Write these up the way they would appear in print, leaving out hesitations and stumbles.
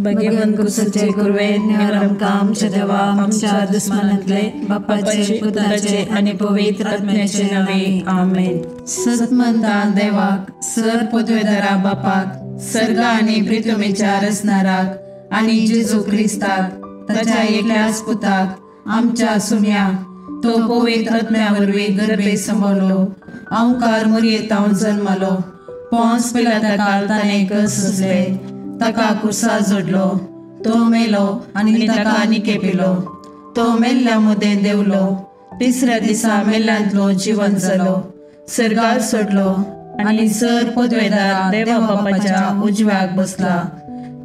भगवंत कुसाचे कुरवे निवार आमकां आमच्या देवा आमच्या दुस्मानांतले बापाचे पुताचे आनी पवित्र आत्म्याचे नांवे आमेन। सतमंता देवाक सर पदवेदारा बापाक सर्गा आनी प्रितमेच्या रचणाराक आनी जेजू क्रिस्ताक ताच्या एकल्याच पुताक आमच्या सुम्या तो पवित्र आत्म्या वरवीं गर्भे सांबाळलो अंकार मुरयेतावन जन्मलो पोंस पिलाता काल ताणें कस सोंसले ताका कुर्सा जोडलो तो मेलो आनी ताका निकेपिलो तो मेल्ल्या मदें देंवलो तिसऱ्या दिसा मेल्ल्यांतलो जिवन जालो सर्गार सोडलो आनी सर पदवेदार देवा बापाच्या उजव्याक बसला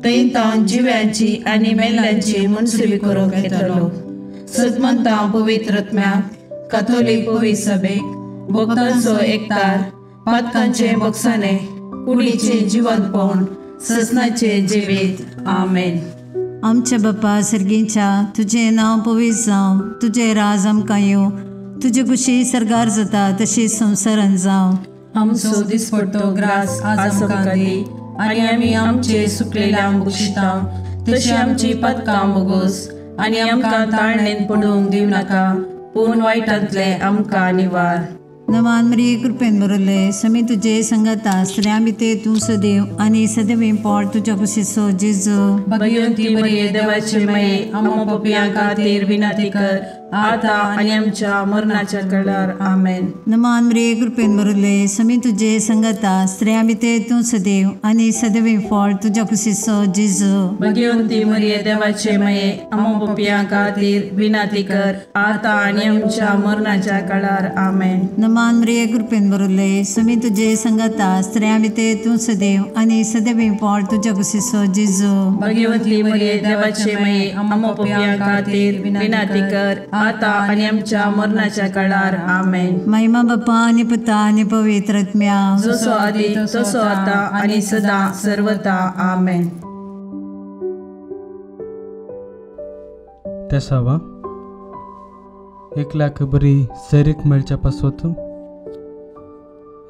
थंय तावन जिव्यांची आनी मेल्ल्यांची मनसुबी करूंक येतलो। सदमंता पवित्र आत्म्याक काथोलीक पवित्र सभेक भक्तांचो एकतार पातकांचे बक्षाने कुडीचे जिवंतपण ससनाचे जिवीत आमेन। आमच्या बापा सर्गीच्या तुजें नांव पवित्र जावं, तुजें राज आमकां येवं, तुजे कुशी सर्गार जाता तशी संवसारान जावं। आमचो दिसपडतो ग्रास आज आमकां दी आनी आमी आमचे सुकलेल्या बक्षिता तशी आमची पातकां बोगोस आनी आमकां ताळणेन पडूंक दिवं नाका पूण वायटांतले आमकां निवार। नमान मरिये कृपेन भरले समी तुजे संगता स्त्रियां भितर तूं सदैव आनी सदैव पोट तुज्या कुशीचो जेजू। भगवंती मरिये देवाचे माये आम्हा पापयां खातीर विनंती कर आता आनी आमच्या मरणाच्या वेळार आमेन। नमान मरिये कृपेन भरले समी तुजे संगता स्त्रियां भितर तूं सदैव आनी सदैव पोट तुज्या कुशीचो जेजू। भगवंती मरिये देवाचे माये आम्हा पापयां खातीर विनंती कर आता आनी आमच्या मरणाच्या वेळार आमेन। नमान मरिये कृपेन भरले समी तुजे संगता स्त्रियां भितर तूं सदैव आनी सदैव पोट तुज्या कुशीचो जेजू। भगवंती मरिये देवाचे माये आम्हा पापयां खातीर विनंती कर आता आनी आमच्या मरणाच्या काळार आमेन। महिमा बापा आनी पुता आनी पवित्र आत्म्या जसो आदी तसो आता आनी सदा सर्वता आमेन। तेसावा एकल्याक बरी सैरीक मेळच्या पासत,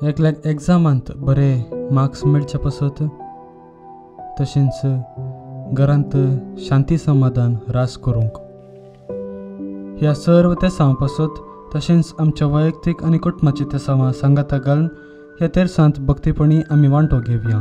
एकल्याक एग्जामांत बरे मार्क्स मेळच्या पासत, तशेंच घरांत शांती समाधान रास करूंक ह्या सर्व तेसांव पासत तशेंच आमच्या वैयक्तीक आनी कुटुंबाची तेसांवां सांगाता घालून ह्या तेरसांत भक्तीपणी आमी वांटो घेवया।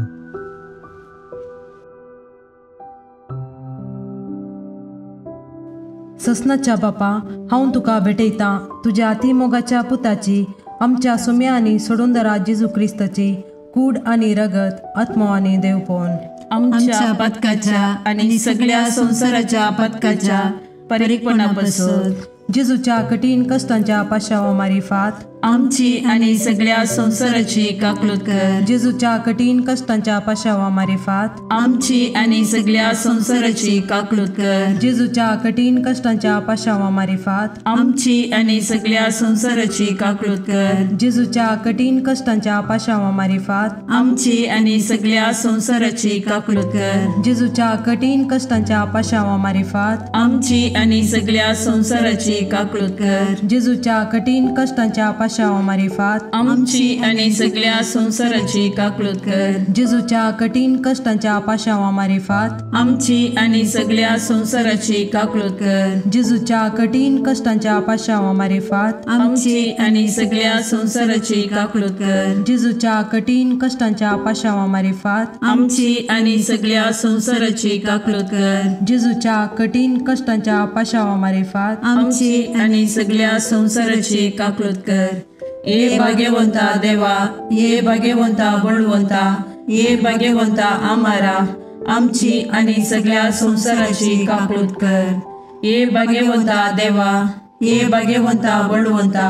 ससनाच्या बापा हांव तुका भेटयतां तुज्या अतिमोगाच्या पुताची आमच्या सुम्या आनी सोडूनदारा जेजू क्रिस्ताची कूड आनी रगत आत्मो आनी देवपण आमच्या पथकाच्या आनी सगळ्या संवसाराच्या पथकाच्या परीकपणापासून जेजूच्या कठीण कष्टांच्या पाशावा मारिफात आमची आनी सगळ्या संवसाराची काकलूत कर। जेजूच्या कठीण कष्टांच्या पाशावा मारिफात आमची आनी सगळ्या संवसाराची काकलूत कर। जेजूच्या कठीण कष्टांच्या पाशावा मारिफात आमची आनी सगळ्या संवसाराची काकलूत कर। जेजूच्या कठीण कष्टांच्या पाशावा मारिफात आमची आनी सगळ्या संवसाराची काकलूत कर। जेजूच्या कठीण कष्टांच्या पाशावा मारिफात आमची आनी सगळ्या संवसाराची काकलूत कर। जेजूच्या कठीण कष्टांच्या पाशावा मारिफात आमची आनी सगळ्या संवसाराची काकलूत कर। जेजूच्या कठीण कष्टांच्या पाशावा मारिफात आमची आनी सगळ्या संवसाराची काकलूत कर। जेजूच्या कठीण कष्टांच्या पाशावा मारिफात आमची आनी सगळ्या संवसाराची काकलूत कर। जेजूच्या कठीण कष्टांच्या पाशावा मारिफात आमची आनी सगळ्या संवसाराची काकलूत कर। जेजूच्या कठीण कष्टांच्या पाशावा मारिफात आमची आनी सगळ्या संवसाराची काकलूत कर। ये भाग्यवंता देवा, ये भाग्यवंता बळवंता, ये भाग्यवंता आमारा आमची आनी सगळ्या संवसाराची काकलूत कर। ये भाग्यवंता देवा, ये भाग्यवंता बळवंता,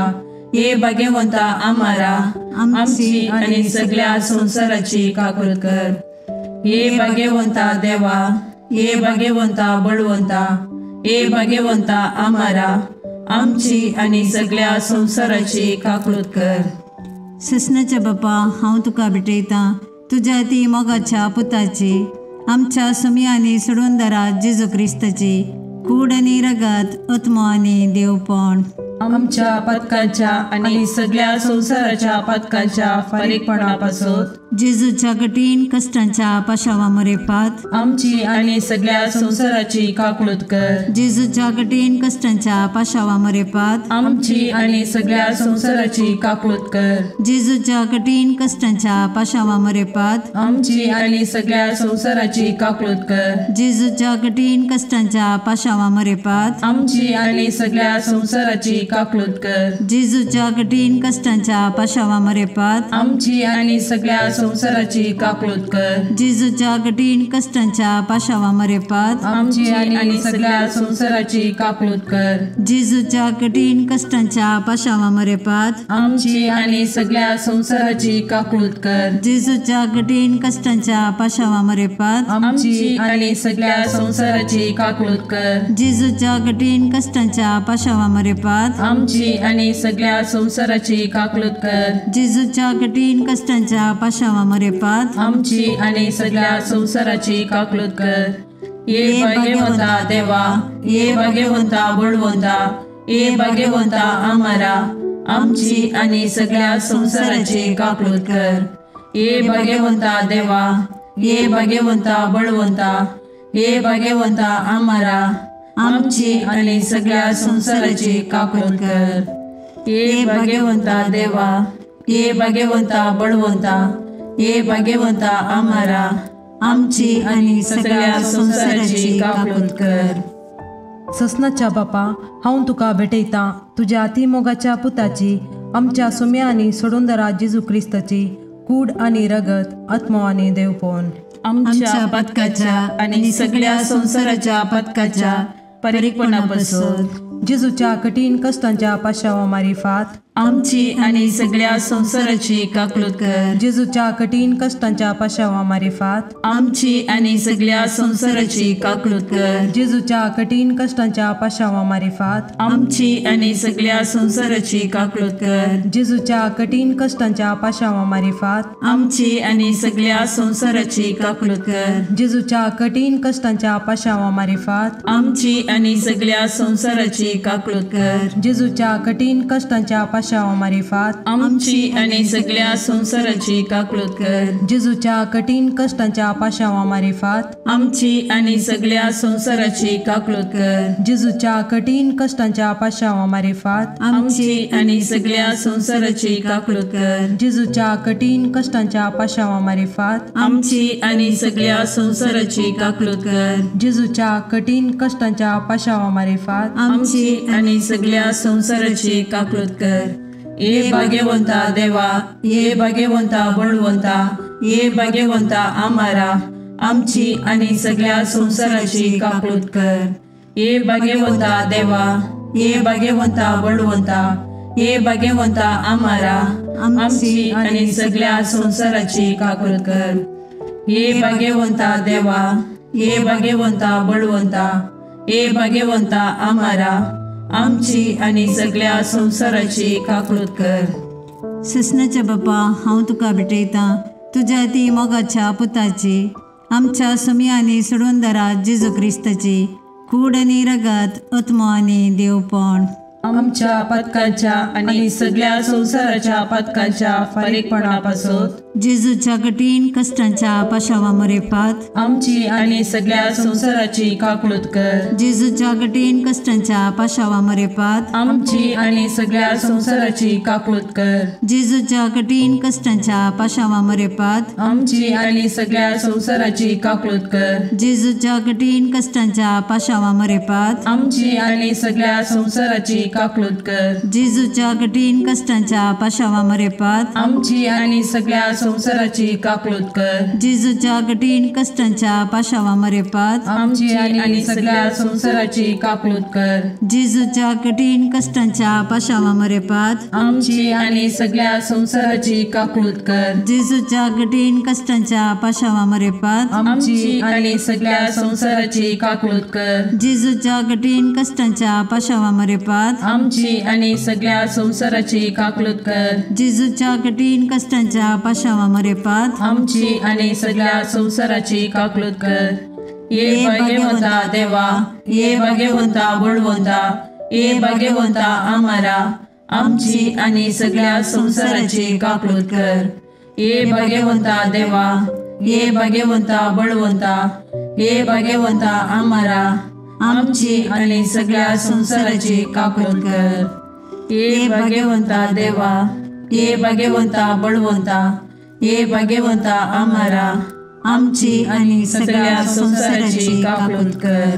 ये भाग्यवंता आमारा आमची आनी सगळ्या संवसाराची काकलूत कर। ये भाग्यवंता देवा, ये भाग्यवंता बळवंता, ये भाग्यवंता आमारा आमची आनी सगळ्या संवसाराची काकलूत कर। ससनाच्या बापा हांव तुका भेटयतां तुज्या ती मोगाच्या पुताची आमच्या सुमी आनी सोडूनदारा जेजू क्रिस्ताची कूड आनी रगत आत्मो आनी देवपण आमच्या पथकाच्या आनी सगळ्या संवसाराच्या पथकाच्या फारीकपणापासून जेजूच्या कठीण कश्टांच्या पाशावा मरेपात आमची आनी सगळ्या संवसाराची काकळूत कर। जेजूच्या कठीण कश्टांच्या पाशावा मरेपात आमची आनी सगळ्या संवसाराची काकळूत कर। जेजूच्या कठीण कश्टांच्या पाशावा मरेपात आमची आनी सगळ्या संवसाराची काकळूत कर। जेजूच्या कठीण कश्टांच्या पाशावा मरेपात आमची आनी सगळ्या संवसाराची काकळूत कर। जेजूच्या कठीण कश्टांच्या पाशावा मरेपात आमची आनी सगळ्या संवसाराची काकळूत कर। जेजूच्या कठीण कश्टांच्या पाशावा मरेपात आमची आनी सगळ्या संवसाराची काकळूत कर। जेजूच्या कठीण कश्टांच्या पाशावा मरेपात आमची आनी सगळ्या संवसाराची काकळूत कर। जेजूच्या कठीण कश्टांच्या पाशावा मरेपात आमची आनी सगळ्या संवसाराची काकळूत कर। जेजूच्या कठीण कश्टांच्या पाशावा मरेपात आमची आनी सगळ्या संवसाराची काकळूत कर। जेजूच्या कठीण कश्टांच्या पाशावा मरेपात आमची आनी सगळ्या संवसाराची काकळूत कर। ये भाग्यवंता देवा, ये भाग्यवंता बळवंता, ये भाग्यवंता आमारा, आमची आनी सगळ्या संवसाराची काकळूत कर। ये भाग्यवंता देवा, ये भाग्यवंता बळवंता, ये भाग्यवंता आमारा, आमची आनी सगळ्या संवसाराची काकळूत कर। ये भाग्यवंता देवा, ये भाग्यवंता बळवंता, ये भाग्यवंता आमारा, आमची आनी सगळ्या संवसाराची काकळूत कर। ससनाच्या बापा, हांव तुका भेटयतां तुज्या अतिमोगाच्या पुताची, आमच्या सुम्या आनी सोडूनदारा जेजू क्रिस्ताची कूड आनी रगत, आत्मो आनी देवपण आमच्या पातकाच्या आनी सगळ्या संवसाराच्या पातकाच्या परिपणापासून जेजूच्या कठीण कश्टांच्या पाशावा मारिफात आमची आनी सगळ्या संवसाराची काकळूत कर। जेजूच्या कठीण कश्टांच्या पाशावा मारिफात आमची आनी सगळ्या संवसाराची काकळूत कर। जेजूच्या कठीण कश्टांच्या पाशावा मारिफात आमची आनी सगळ्या संवसाराची काकळूत कर। जेजूच्या कठीण कश्टांच्या पाशावा मारिफात आमची आनी सगळ्या संवसाराची काकळूत कर। जेजूच्या कठीण कश्टांच्या पाशावा मारिफात आमची आनी सगळ्या संवसाराची काकळूत कर। जेजूच्या कठीण कश्टांच्या पाशावा मारिफात आमची आनी सगळ्या संवसाराची काकळूत कर। जेजूच्या कठीण कश्टांच्या पाशावा मारिफात आमची आनी सगळ्या संवसाराची काकळूत कर। जेजूच्या कठीण कश्टांच्या पाशावा मारिफात आमची आनी सगळ्या संवसाराची काकळूत कर। जेजूच्या कठीण कश्टांच्या पाशावा मारिफात आमची आनी सगळ्या संवसाराची काकळूत कर। जेजूच्या कठीण कश्टांच्या पाशावा मारिफात आमची आनी सगळ्या संवसाराची काकळूत कर। ये भाग्यवंता देवा, ये भाग्यवंता बळवंता, ये भाग्यवंता आमारा, आमची आनी सगळ्या संवसाराची काकळूत कर। ये भाग्यवंता देवा, ये भाग्यवंता बळवंता, ये भाग्यवंता आमारा, आमची आनी सगळ्या संवसाराची काकळूत कर। ये भाग्यवंता देवा, ये भाग्यवंता बळवंता, ये भाग्यवंता आमारा, आमची आनी सगळ्या संवसाराची काकळूत कर। ससनाच्या बापा, हांव तुका भेटयतां तुज्या ती मोगाच्या पुताची, आमच्या सुम्या आनी सोडूनदारा जेजू क्रिस्ताची कूड आनी रगत, आत्मो आनी देवपण आमच्या पातकाच्या आनी सगळ्या संवसाराच्या पातकाच्या फारीकपणापासून जेजूच्या कठीण कश्टांच्या पाशावा मरेपात आमची आनी सगळ्या संवसाराची काकळूत कर। जेजूच्या कठीण कश्टांच्या पाशावा मरेपात आमची आनी सगळ्या संवसाराची काकळूत कर। जेजूच्या कठीण कश्टांच्या पाशावा मरेपात आमची आनी सगळ्या संवसाराची काकळूत कर। जेजूच्या कठीण कश्टांच्या पाशावा मरेपात आमची आनी सगळ्या संवसाराची काकळूत कर। जेजूच्या कठीण कश्टांच्या पाशावा मरेपात आमची आनी सगळ्या संवसाराची काकळूत कर। जेजूच्या कठीण कश्टांच्या पाशावा मरेपात आमची आनी सगळ्या संवसाराची काकळूत कर। जेजूच्या कठीण कश्टांच्या पाशावा मरेपात आमची आनी सगळ्या संवसाराची काकळूत कर। जेजूच्या कठीण कश्टांच्या पाशावा मरेपात आमची आनी सगळ्या संवसाराची काकळूत कर। जेजूच्या कठीण कश्टांच्या पाशावा मरेपात आमची आनी सगळ्या संवसाराची काकळूत कर। जेजूच्या कठीण कश्टांच्या पाशावा मरेपात आमची आनी सगळ्या संवसाराची काकळूत कर। ये भाग्यवंता देवा, ये भाग्यवंता बळवंता, ये भाग्यवंता आमारा, आमची आनी सगळ्या संवसाराची काकळूत कर। ये भाग्यवंता देवा, ये भाग्यवंता बळवंता, ये भाग्यवंता आमारा, आमची आनी सगळ्या संवसाराची काकूट कर। ये भाग्यवंता देवा, ये भाग्यवंता बळवंता, ये भाग्यवंता आमारा, आमची आनी सगळ्या संवसाराची काकूट कर।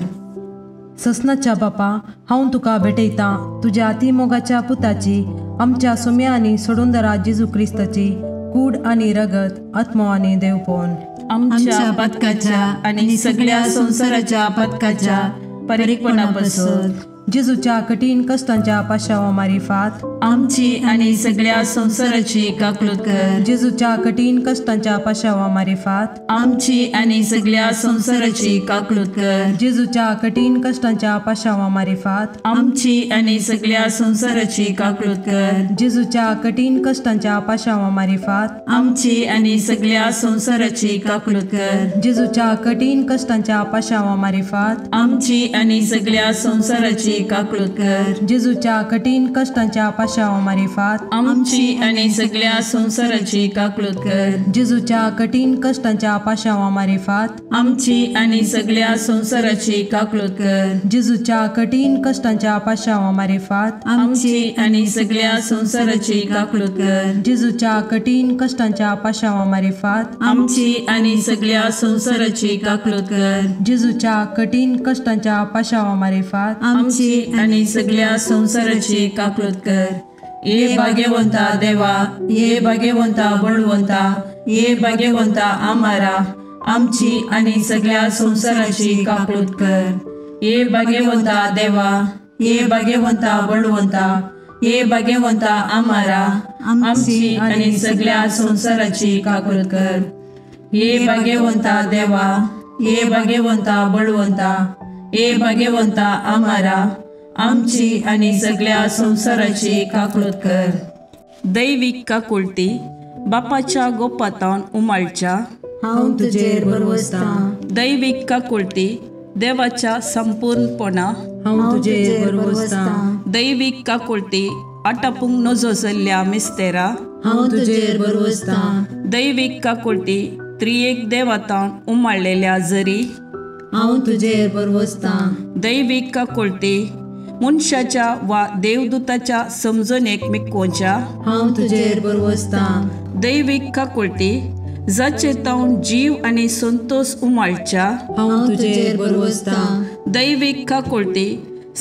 ससनाच्या बापा, हांव तुका भेटयतां तुज्या अतिमोगाच्या पुताची, आमच्या सुम्या आनी सोडूनदारा जेजू क्रिस्ताची कूड आनी रगत, आत्मो आनी देवपण आमच्या पथकाच्या आनी सगळ्या संवसाराच्या पथकाच्या परिपणापासून जेजूच्या कठीण कष्टांच्या पाशावा मारिफात आमची आनी सगळ्या संवसाराची काकूट कर। जेजूच्या कठीण कष्टांच्या पाशावा मारिफात आमची आनी सगळ्या संवसाराची काकूट कर। जेजूच्या कठीण कष्टांच्या पाशावा मारिफात आमची आनी सगळ्या संवसाराची काकूट कर। जेजूच्या कठीण कष्टांच्या पाशावा मारिफात आमची आनी सगळ्या संवसाराची काकूट कर। जेजूच्या कठीण कष्टांच्या पाशावा मारिफात आमची आनी सगळ्या संवसाराची काकूट कर। जेजूच्या कठीण कष्टांच्या पाशावा मारिफात आमची आनी सगळ्या संवसाराची काकूट कर। जेजूच्या कठीण कष्टांच्या पाशावा मारिफात आमची आनी सगळ्या संवसाराची काकूट कर। जेजूच्या कठीण कष्टांच्या पाशावा मारिफात आमची आनी सगळ्या संवसाराची काकूट कर। जेजूच्या कठीण कष्टांच्या पाशावा मारिफात आमची आनी सगळ्या संवसाराची काकूट कर। जेजूच्या कठीण कष्टांच्या पाशावा मारिफात आमची आनी सगळ्या संवसाराची काकूट कर। ये भाग्यवंता देवा, ये भाग्यवंता बळवंता, ये भाग्यवंता आमारा, आमची आनी सगळ्या संवसाराची काकूट कर। ये भाग्यवंता देवा, ये भाग्यवंता बळवंता, ये भाग्यवंता आमारा, आमची आनी सगळ्या संवसाराची काकूट कर। ये भाग्यवंता देवा, ये भाग्यवंता बळवंता, ये भाग्यवंता आमारा, आमची आनी सगळ्या संवसाराची काकूट कर। दैवीक काकुळटी बापाच्या गोपातावन उमाळच्या हांव तुजेर भरवसतां। दैवीक काकुळटी देवाच्या संपूर्णपणा हांव तुजेर भरवसतां। दैवीक काकुळटी आटापूंक नजो जाल्ल्या मिस्तेरा हांव तुजेर भरवसतां। दैवीक काकुळटी त्रियेक देवातावन उमाळलेल्या जरी हांव तुजेर भरवसतां। दैवीक काकुळटी मनशाच्या वा देवदूताच्या समजणेक मिकोवच्या हांव तुजेर भरवसतां। दैवीक काकुळटी जाचे तावन जीव आनी संतोष उमाळच्या हांव तुजेर भरवसतां। दैवीक काकुळटी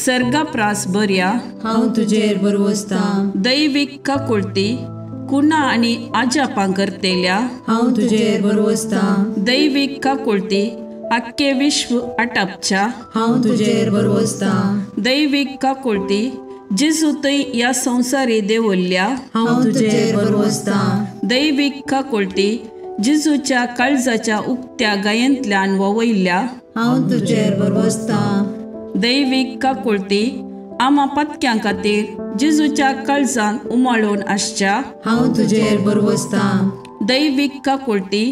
सर्गाप्रास बऱ्या हांव तुजेर भरवसतां। दैवीक काकुळटी कुणा आनी आजापां करतेल्या हांव तुजेर भरवसतां। दैवीक काकुळटी आख्खे विश्व आटापच्या हांव तुजेर भरवसतां। दैवीक काकुळटी जेजू थंय ह्या संवसारी देवल्ल्या हांव तुजेर भरवसतां। दैवीक काकुळटी जेजूच्या काळजाच्या उक्त्या गायेंतल्यान ववयल्ल्या हांव तुजेर भरवसतां। दैवीक काकुळटी आमा पत्क्यां खातीर जेजूच्या काळजान उमाळून आसच्या हांव तुजेर भरवसतां। दैवीक काकुळटी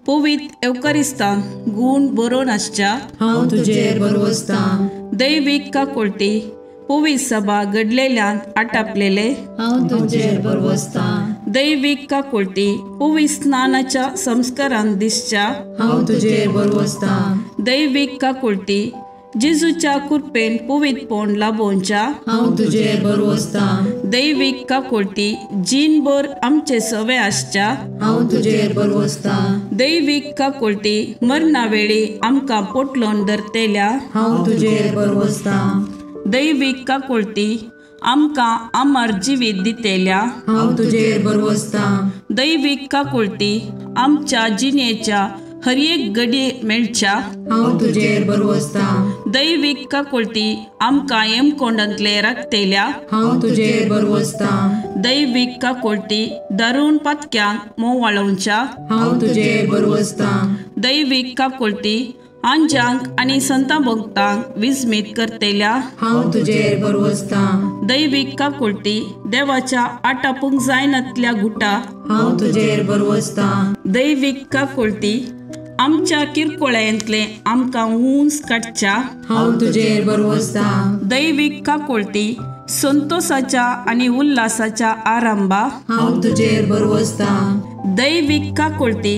पवित्र एवकारिस्तान गूण बरोवन आसच्या हांव तुजेर भरवसतां। दैवीक काकुळटी पवित्र सभा घडलेल्यान आटापलेले हांव तुजेर भरवसतां। दैवीक काकुळटी पवित्र स्नानाच्या संस्कारान दिसच्या हांव तुजेर भरवसतां। दैवीक काकुळटी जेजूच्या कृपेन पवित्रपण लाभोवच्या हांव तुजेर भरवसतां। दैवीक काकुळटी जीणभर आमचे सवे आसच्या हांव तुजेर भरवसतां। दैवीक काकुळटी मरणा वेळी आमकां पोटलोन धरतेल्या हांव तुजेर भरवसतां। दैवीक काकुळटी आमकां अमर जिवीत दितेल्या हांव तुजेर भरवसतां। दैवीक काकुळटी आमच्या जिणेच्या हर एक घडये मेळच्या हांव तुजेर भरवसतां। दैवीक काकुळटी आमकां हेमकोंडांतले राखतेल्या हांव तुजेर भरवसतां। दैवीक काकुळटी दारुण पातक्यांक मोवाळोवच्या हांव तुजेर भरवसतां। दैवीक काकुळटी आंजांक आनी संतां भक्तांक विस्मीत करतेल्या हांव तुजेर भरवसतां। दैवीक काकुळटी देवाच्या आटापूंक जायनातल्या गुटा हांव तुजेर भरवसतां। दैवीक काकुळटी आमच्या किरकोळ्यांतले आमकां उंच काडच्या हांव तुजेर भरवसतां। दैवीक काकुळटी संतोषाच्या आनी उल्हासाच्या आरंभा, हांव तुजेर भरवसतां। दैवीक काकुळटी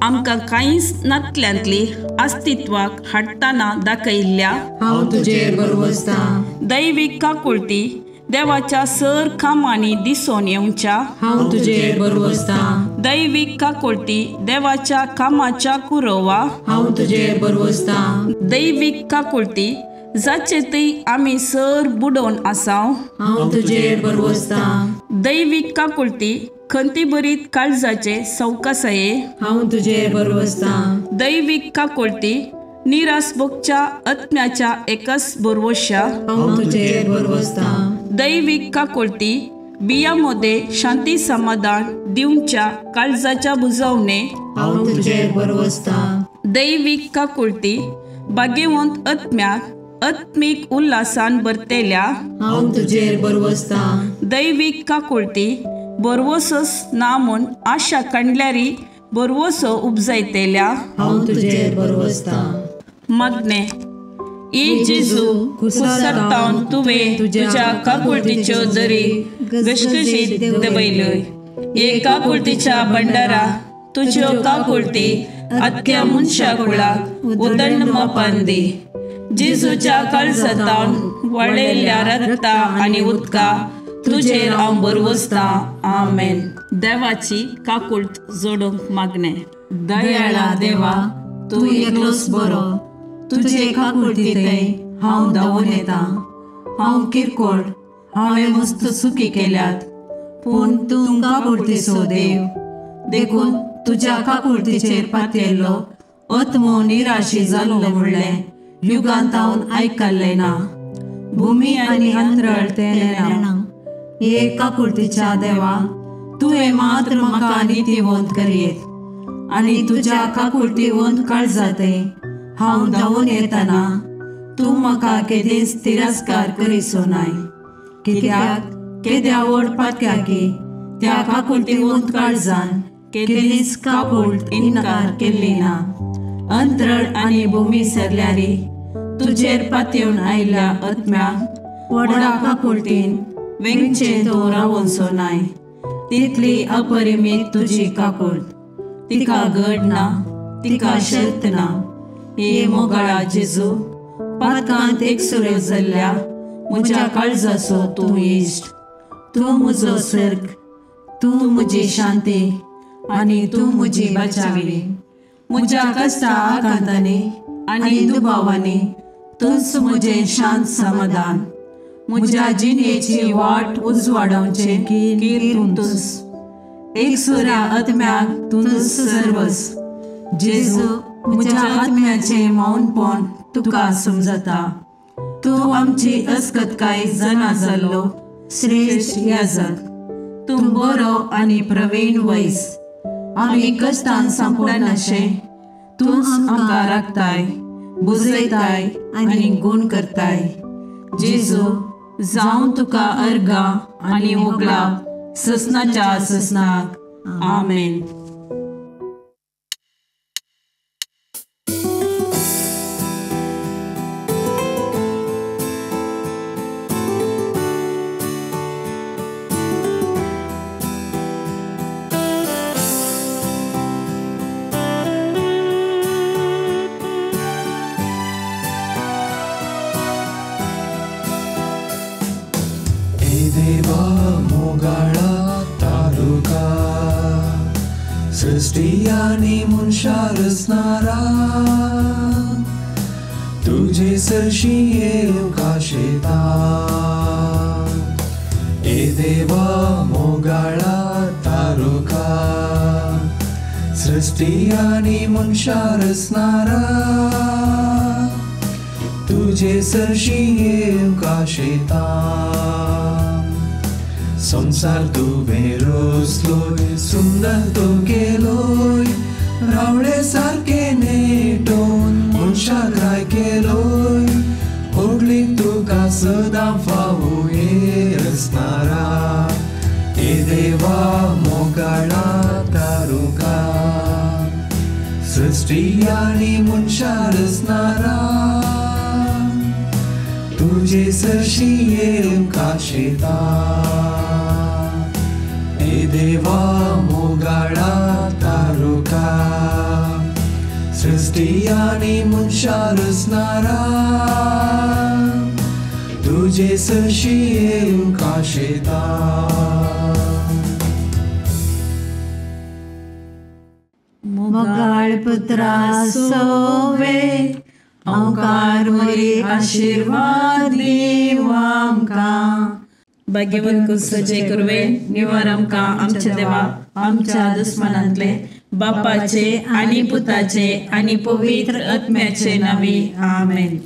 आमकां कांयच नातल्यांतली अस्तित्वाक हाडटना दाखयल्ल्या, हांव तुजेर भरवसतां। दैवीक काकुळटी देवाच्या सर कामांनी दिसून येवच्या, हांव तुजेर भरवसतां। दैवीक काकुळटी देवाच्या कामाच्या कुरवा, हांव तुजेर भरवसतां। दैवीक काकुळटी जाचे थंय आमी सर बुडोवन आसाव, हांव तुजेर भरवसतां। दैवीक काकुळटी खंतीभरीत काळजाचे सवकासाये, हांव तुजेर भरवसतां। दैवीक काकुळटी निराश भोगच्या आत्म्याच्या एकच भरवश्या, हांव तुजेर भरवसतां। दैवीक काकुळटी बिया मदें शांती समाधान दिवच्या काळजाच्या बुजवणे, हांव तुजेर भरवसतां। दैवीक काकुळटी भाग्यवंत आत्म्याक आत्मीक उल्हासान भरतेल्या, हांव तुजेर भरवसतां। दैवीक काकुळटी भरवसोच ना म्हूण आशा काडल्यारी भरवसो उपजायतेल्या, हांव तुजेर भरवसतां। मागणें। ए जेजू, कुसरतावन तुवें तुज्या काकुळटीच्यो दरी घसघशीत देंवयल्यो। हे काकुळटीच्या भंडारा तुज्यो काकुळटी आख्या मनशा कुळाक उदंड मापान दी। जेजूच्या काळजांतावन वळयल्ल्या रक्ता आनी उदका तुजेर हांव भरवसतां। आमेन। देवाची काकुळट जोडूंक मागणें। दयाळा देवा, तूं एकलोच बरो, तुजे काकुळटींतय हांव धांवून येतां। हांव किरकोळ, हांवें मस्त चुकी केल्यात, पूण तूं काकुळटीचो देव, देखून तुज्या काकुळटीचेर पातयेल्लो आत्मो निराशी जाल्लो म्हणलें युगांतावन आयकल्लें ना। भुमी आनी अंतरळ तें नेणा। हे काकुळटीच्या देवा, तुवें मात्र म्हाका नितीवंत करयेत आनी तुज्या काकुळटीवंत काळजांतय हांव धांवून येतना तूं म्हाका केदींच तिरस्कार करिसो नाय। कित्याक केद्या व्हड पातक्याकी त्या काकुळटीवंत काळजान केदींच काकुळट इन्कार केल्ली ना। अंतरळ आनी भूमी सरल्यारी तुजेर पातयेवन आयिल्ल्या आत्म्याक व्हडा काकुळटीन वेंगचें तूं रावोनसो नाय। तितली अपरिमीत तुजी काकुळट, तिका गड ना, तिका शर्त ना। हे मोगाळा जेजू, पातकांत एकसुरो जाल्ल्या म्हज्या काळजाचो तूं इश्ट, तूं म्हजो सर्ग, तूं म्हजी शांती आनी तूं म्हजी बचावी। म्हज्या कश्टा आकांतांनी आनी दुबावांनी तूंच म्हजें शांत समाधान। म्हज्या जिणेची वाट उजवाडावचें कीर तूंच, एकसुऱ्या आत्म्याक तूंच सर्वस। जेजू, म्हज्या आत्म्याचें मौनपण तुका समजता। तूं आमची अस्कतकाय जाणा जाल्लो श्रेश्ठ याजक, तूं बरो आनी प्रवीण वैस। आमी कश्टान सांपडनाशें तूंच आमकां राखताय, बुजयताय आनी गूण करताय। जेजू, जावं तुका अर्गां आनी होगळाप ससनाच्या ससनाक। आमेन। देवा मोगाळा तारुका, सृष्टी आनी मनशा रचणारा, तुजे सरशी येवंक आशेता। ए देवा मोगाळा तारुका, सृष्टी आनी मनशा रचणारा, तुजे सरशी येवंक आशेता। संसार तुवें रचलोय, सुंदर तूं केलोय, रावळे सारकें नेटोवन मनशाक राय केलोय। होगली तुका सदां फावो हे रचणारा, हे देवा मोगाळा तारुका, सृष्टी आनी मनशा रचणारा, तुजे तुजे सरशी येवंक आशेता. ए देवा मोगाळा तारुका, सृष्टी आनी मनशां रचणारा, तुजे सरशी येवंक आशेता. मोगाळ पुत्रा सोवे ओंकार मोरी आशिर्वाद दीव आमकां. भाग्यवंत कुसचे कुरवे निवार आमकां आमच्या देवा आमच्या दुस्मनांतले बापाचे आनी पुताचे आनी पवित्र आत्म्याचे नांवी आमेन.